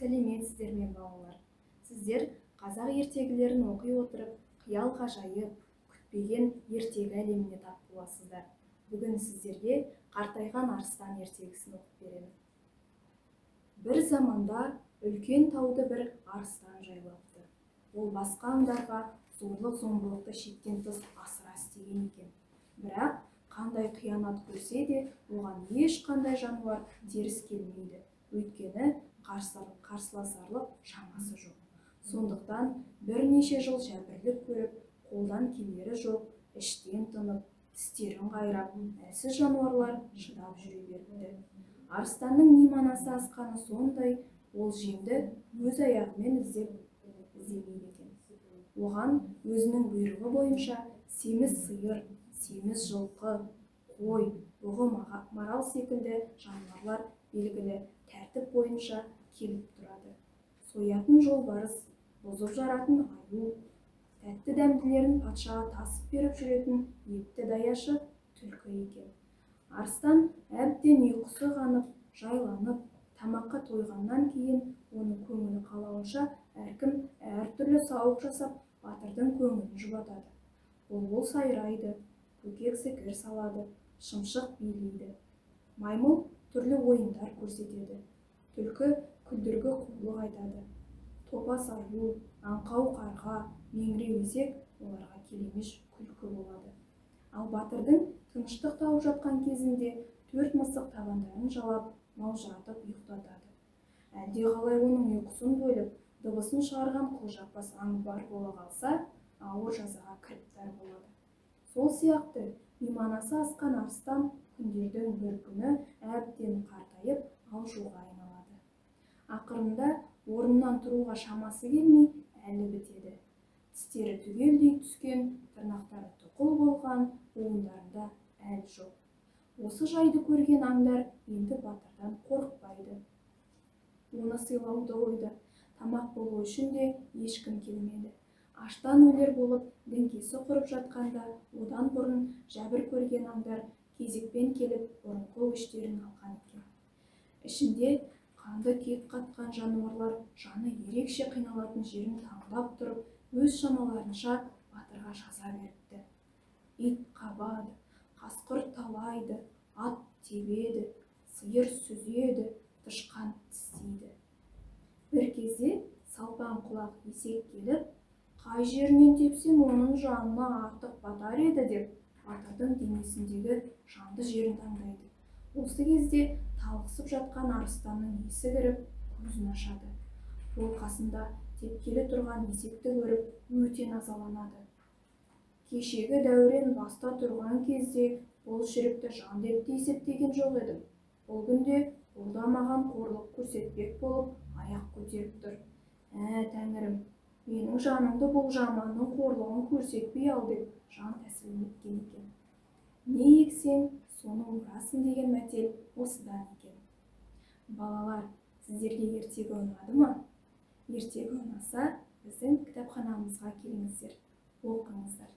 Сәлеметсіздер ме, балалар? Сіздер қазақ ертегілерін оқи отырып, қиял ғажайып, күтпеген ертегі әлеміне тап боласыздар. Бүгін сіздерге «Қартайған арыстан» ертегісін оқып беремін. Бір заманда үлкен тауды бір арыстан жайлапты. Ол басқа аңдарға зорлық зомбылықты шектен тыс асыра істеген екен. Бірақ қандай қиянат көрсе де, оған ешқандай жануар теріс келмейді, өйткені қарсыласарлық шамасы жоқ. Сондықтан бірнеше жыл жәбірлік көріп, қолдан келері жоқ, іштен тынып, тістерін қайрап, әлсіз жануарлар шыдап жүре беріпті. Арыстанның мейманасы асқаны сондай, ол жемді өз аяғымен іздеп іздемейді екен. Оған өзінің бұйрығы бойынша семіз сиыр, семіз жылқы, қой, бұғы, марал секілді жануарлар белгілі тәртіп бойынша келіп тұрады. Соятын жолбарыс, бұзып жаратын аю, тәтті дәмділерін патшаға тасып беріп жүретін епті даяшы түлкі екен. Арыстан әбден ұйқысы қанып, жайланып, тамаққа тойғаннан кейін оның көңілі қалауынша әркім әртүрлі сауық жасап, батырдың көңілін жұбатады. Бұлбұл сайрайды, көкек зікір салады, шымшық билейді, маймыл түрлі ойындар көрсетеді, түлкі күлдіргі қулық айтады. Топас аю, аңқау қарға, меңіреу есек оларға келемеж күлкі болады. Ал батырдың тыныштық тауып жатқан кезінде төрт мысық табандарын жалап, маужыратып ұйықтатады. Әлде қалай оның ұйқысын бөліп, дыбысын шығарған қылжақбас аң бар бола қалса, ауыр жазаға кіріптар болады. Сол сияқты мейманасы асқан арыстан күндердің бір күні әбден қартайып, алжуға айналады. Ақырында орнынан тұруға шамасы келмей, әлі бітеді. Тістері түгелдей түскен, тырнақтары тұқыл болған, буындарында әл жоқ. Осы жайды көрген аңдар енді батырдан қорықпайды. Оны сыйлауды қойды. Тамақ болу үшін де ешкім келмеді. Аштан өлер болып, діңкесі құрып жатқанда, одан бұрын жәбір көрген аңдар кезекпен келіп, бұрынғы өштерін алған екен. Ішінде қанды кек қатқан жануарлар жаны ерекше қиналатын жерін таңдап тұрып, өз шамаларынша батырға жаза беріпті. Ит қабады, қасқыр талайды, ат тебеді, сиыр сүзеді, тышқан тістейді. Бір кезде салпаң құлақ есек келіп, «Қай жерінен тепсем, оның жанына артық батар еді?» деп, батырдың денесіндегі жанды жерін таңдайды. Осы кезде талықсып жатқан арыстанның есі кіріп, көзін ашады. Ол қасында тепкелі тұрған есекті көріп, өте назаланады. «Кешегі дәурен баста тұрған кезде бұл шірікті жан деп те есептеген жоқ едім. Бұл күнде бұл да маған қорлық көрсетпек болып, аяқ көтеріп тұр. Ә, тәңірім, менің жанымды бұл жаманның қорлығын көрсетпей ал!» деп жан тәсілім еткен екен. «Не ексең, соны орасың» деген мәтел осыдан екен. Балалар, сіздерге ертегі ұнады ма? Ертегі ұнаса, біздің кітапханамызға келіңіздер, оқыңыздар.